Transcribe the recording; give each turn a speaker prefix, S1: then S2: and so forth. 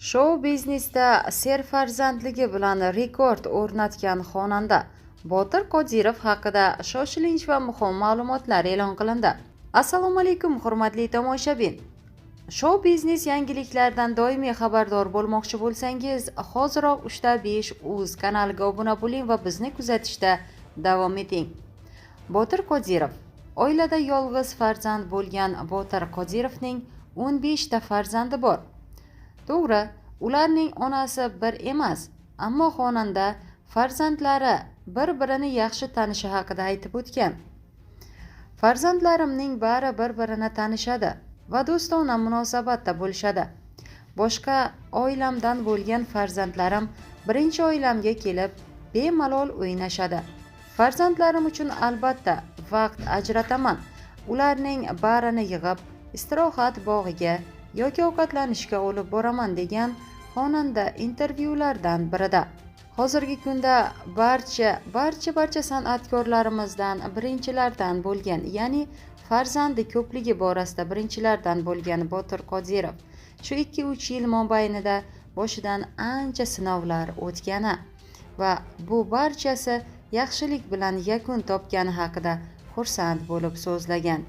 S1: Shou-biznesda serfarzandligi bilan rekord o'rnatgan xonanda Botir Qodirov haqida shoshilinch va muhim ma'lumotlar e'lon qilindi. Assalomu alaykum, hurmatli tomoshabin. Shou-biznes yangiliklaridan doimiy xabardor bo'lmoqchi bo'lsangiz, hoziroq 3 5 uz kanaliga obuna bo'ling va bizni kuzatishda davom eting. Botir Qodirov. Oilada yolg'iz farzand bo'lgan Botir Qodirovning 15 ta farzandi bor. To'g'ri, ularning onasi bir emas, ammo xonanda farzandlari bir-birini yaxshi tanishi haqida aytib o'tgan. Farzandlarimning bari bir-birini tanishadi va do'stona munosabatda bo'lishadi. Boshqa oilamdan bo'lgan farzandlarim birinchi oilamga kelib, bemalol o'ynashadi. Farzandlarim uchun albatta vaqt ajrataman. Ularning barini yig'ib, istirohat bog'iga yoki ovqatlanishga olib boraman, degan xonanda intervyulardan birida. Hozirgi kunda barcha san'atkorlarimizdan birinchilardan bo'lgan, ya'ni farzandi ko'pligi borasida birinchilardan bo'lgan Botir Qodirov shu 2-3 yil mobaynida boshidan ancha sinovlar o'tgani va bu barchasi yaxshilik bilan yakun topgani haqida xursand bo'lib so'zlagan.